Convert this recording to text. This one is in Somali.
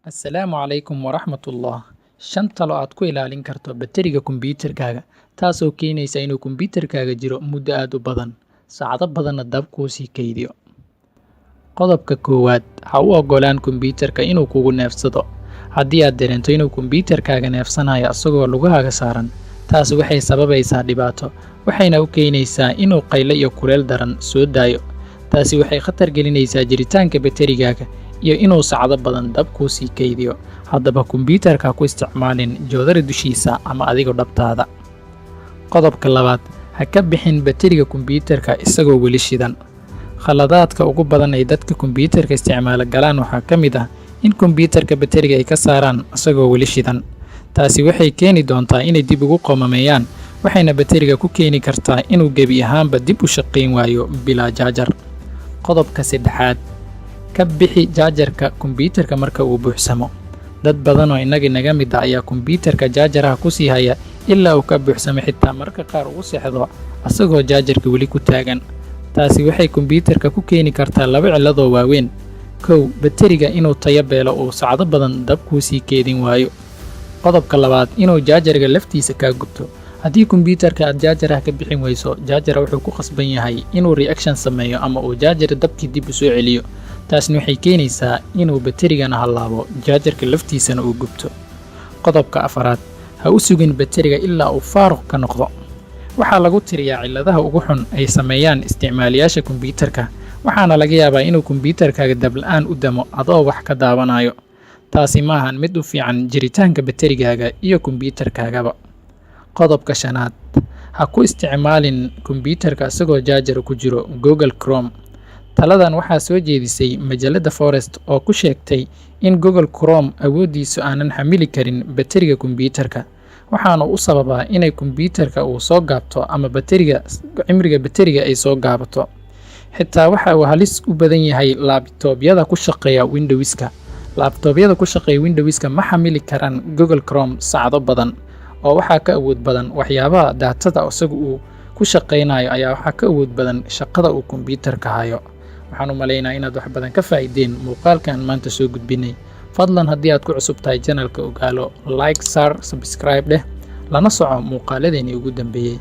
Assalaamu calaykum waraxmatullah. Shan talo aad ku ilaalin karto bateriga kombiyuutarkaaga, taasoo keenaysa inuu kombiyuutarkaaga jiro muddo aad u badan, saacado badanna dab kuu sii kaydiyo. Qodobka koowaad, ha u oggolaan kombiyuutarka inuu kugu neefsado. Haddii aad dareento inuu kombiyuutarkaaga neefsanayo asagoo lugahaaga saaran, taasi waxay sababaysaa dhibaato, waxayna u keenaysaa inuu qaylo iyo kuleel daran soo daayo. Taasi waxay khatar gelinaysaa jiritaanka baterigaaga iyo inuu saacado badan dab kuu sii kaydiyo. Haddaba kombiyuutarka ha ku isticmaalin joodari dushiisa ama adigoo dhabtaada. Qodobka labaad, ha ka bixin bateriga kombiyuutarka isagoo weli shidan. Khaladaadka ugu badan ay dadka kombiyuutarka isticmaala galaan waxaa ka mid ah in kombiyuutarka bateriga ay ka saaraan isagoo weli shidan. Taasi waxay keeni doontaa inay dib ugu qomameeyaan, waxayna bateriga ku keeni kartaa inuu gebi ahaanba dib u shaqayn waayo bilaa jaajar. Qodobka saddexaad, ka bixi jaajarka kombiyuutarka marka uu buuxsamo. Dad badan oo innaga naga mid ah ayaa kombiyuutarka jaajaraha ku sii haya ilaa uu ka buuxsamo, xitaa mararka qaar uu seexdo asagoo jaajarka weli ku taagan. Taasi waxay kombiyuutarka ku keeni kartaa laba cilladoo waaweyn. Kow, bateriga inuu tayo beelo, uu saacado badan dab kuu sii keedin waayo. Qodobka labaad, inuu jaajarka laftiisa kaa gubto. Haddii kombiyuutarka aad jaajaraha ka bixin weyso, jaajara wuxuu ku khasban yahay inuu reaction sameeyo ama uu jaajar dabkii dib u soo celiyo. Taasna waxay keenaysaa inuu baterigana hallaabo, jaajarka laftiisana uu gubto. Qodobka afaraad, ha u sugin bateriga ilaa uu faaruq ka noqdo. Waxaa lagu tiriyaa cilladaha ugu xun ay sameeyaan isticmaalayaasha kombiyuutarka, waxaana laga yaabaa inuu kombiyuutarkaaga dab la'aan u damo adoo wax ka daawanayo. Taasi maahan mid u fiican jiritaanka baterigaaga iyo kombiyuutarkaagaba. Qodobka shanaad, ha ku isticmaalin kombiyuutarka isagoo jaajar ku jiro Google Chrome. Taladan waxaa soo jeedisay majalada Forest oo ku sheegtay in Google Chrome awooddiisu aanan xamili karin bateriga kombiyuutarka, waxaana u sababaa inay kombiyuutarka uu soo gaabto ama bateriga, cimriga bateriga ay soo gaabato. Xitaa waxa uu halis u badan yahay laabtoobyada ku shaqeeya Windowska. Laabtoobyada ku shaqeeya Windowska ma xamili karaan Google Chrome saacado badan, oo waxaa ka awood badan waxyaabaha daatada isagu uu ku shaqeynayo ayaa waxaa ka awood badan shaqada uu kombiyuutarka hayo. Waxaan u malaynaa inaad wax badan ka faa'iideen muuqaalkan maanta soo gudbinay. Fadlan haddii aad ku cusub tahay channelka Ogaalo, like saar, subscribe dheh, lana soco muuqaaladeenii ugu dambeeyey.